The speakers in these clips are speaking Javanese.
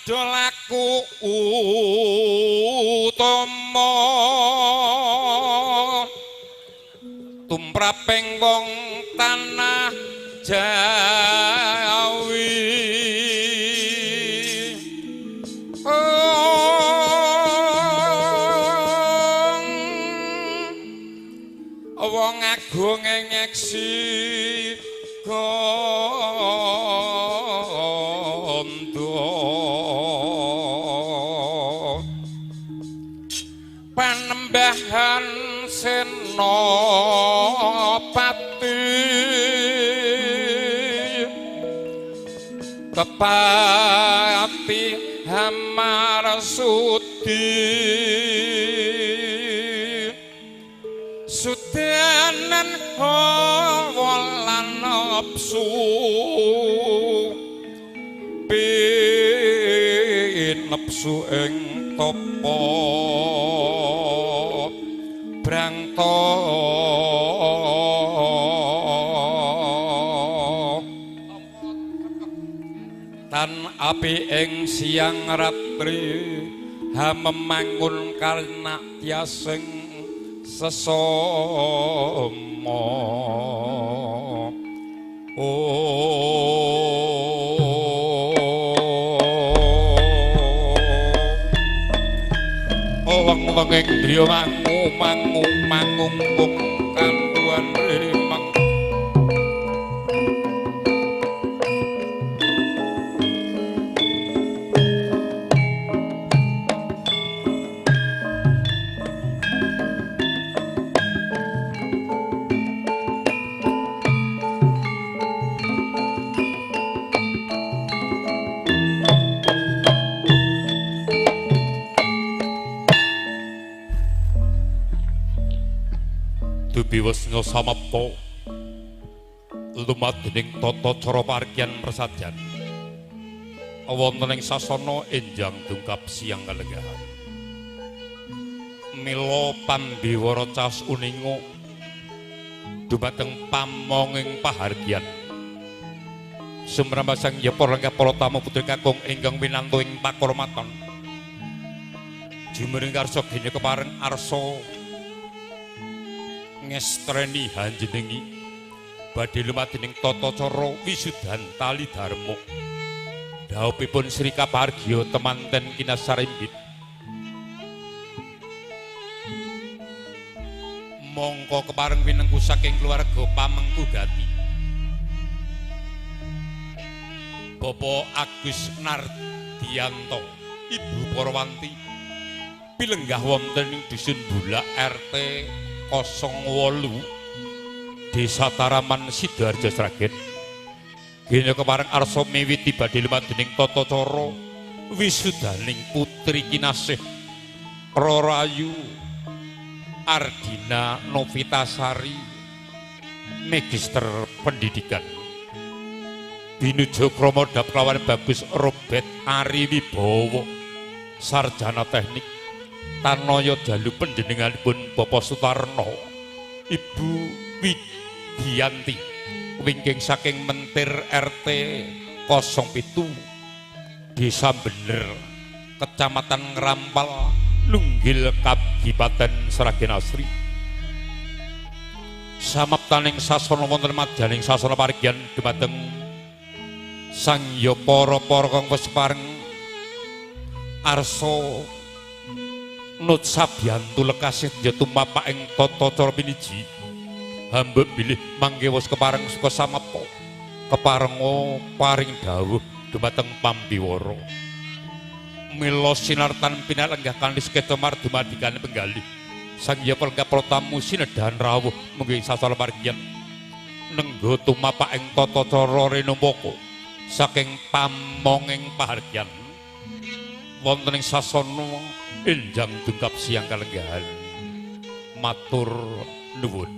Padha laku utama tumraping wong tanah Jawi. Wong agung ngeksi gondo panembahan Senopati Kepati Hamarsudi sudanan hawa lan nafsu pinepsu ing tapa brangta tan api ing siang ratri hamemangun karnatyasing sesama. Oh wong-wong ing driya mangu mangu mangung mung kanduan rimeng Biwasna samapta lumadening tata cara parkian prasajan wonten ing sasana enjang dungkap siang kalenggahan. Mila pambiwara cas uninga dumateng pamonging pahargyan sumrambah sang yapa lenggah para tamu putri kakung ingkang winantu ing pakurmatan. Jumeneng karsa gene kepareng arsa ngestreni hanjenengi badhe lumadening tata cara wisudan tali dharma dhaupipun Sri Kapargya temanten kinasarimbit. Mongko kepareng winengku saking keluarga pamengku gati Bapak Agus Nardianto, Ibu Purwanti pilenggah wonten ing dusun Bulak RT 08 Desa Taraman Sidoarjo Sragen. Gene kepareng arsa miwiti badhe lumadening tata cara wisudaning putri kinasih Rarayu Ardina Novitasari, Magister Pendidikan. Binujo krama dhap kelawan Bagus Robert Ari Wibowo, Sarjana Teknik. Tanaya dalu panjenenganipun Bapak Sutarno, Ibu Widianti, wingking saking Mentir RT 07 Desa Bener, Kecamatan Ngrampal, Lunggil, Kabupaten Sragen Asri. Samaptaning sasana wonten madyaning sasana parigyan dumateng Sang Ya para-para kang wis pareng arsa nut sabyantu lekasih ya tumapak ing tata cara piniji. Hamba bilih mangke wis kepareng suka samapta keparenga paring dawuh dumateng pambiwara. Mila sinartan pinalenggah kanthi sekeca mardumadikane penggalih Sang Ya lenggah para tamu sinedhan rawuh munggi sasana parigyan nenggo tumapak ing tata cara renumpaka saking pamonging pahargyan wonten ing sasana enjang dungkap siang kalenggahan. Matur nuwun.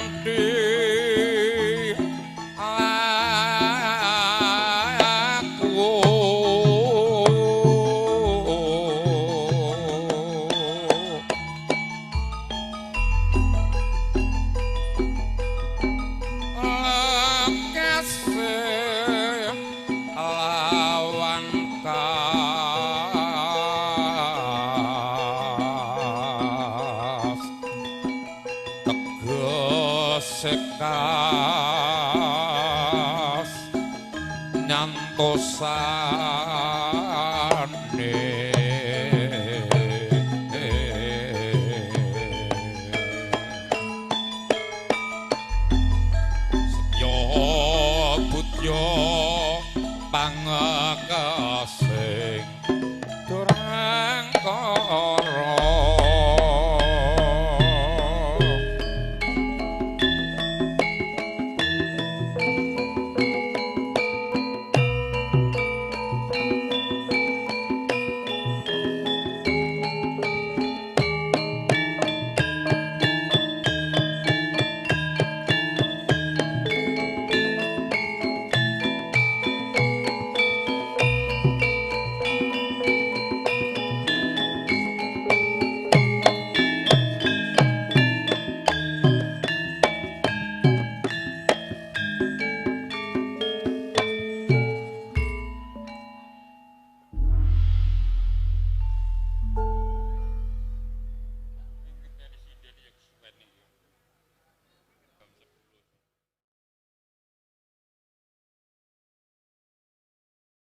Kanthi aku lekase lawan kas tegas kas nyantosane Setya budya pangekasih.